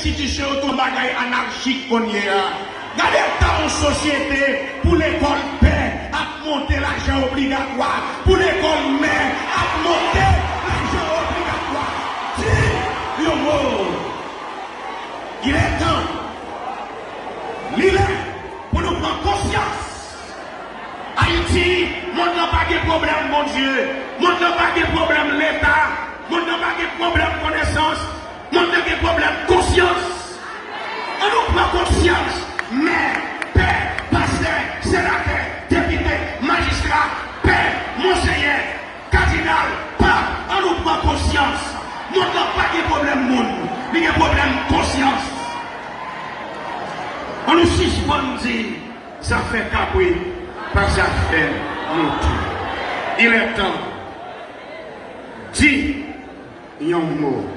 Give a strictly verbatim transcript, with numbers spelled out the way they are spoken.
Enstitisyon yo tou bagay anarchik kounye a. Gade eta yon sosyete pou lekòl pè ap monte lajan obligatwa, pou lekòl mè ap monte lajan obligatwa. Di yon mo. Il est temps. Li lè pou nou pran konsyans. Ayiti, mond lan pa gen pwoblèm Bondye, mond lan pa gen pwoblèm Leta, mond lan pa gen pwoblèm konesans, mond lan gen pwoblèm konsyans. Ann nou pran konsyans, mè, pè, pastè, senatè, depite, majistra, pè, monsenyè, kadinal, pap, ann nou pran konsyans. Mond lan pa gen pwoblèm moun, li gen pwoblèm konsyans. Ann nou sispann di, sa fè kabrit, pa sa fè mouton. Il est temps. Di yon mo.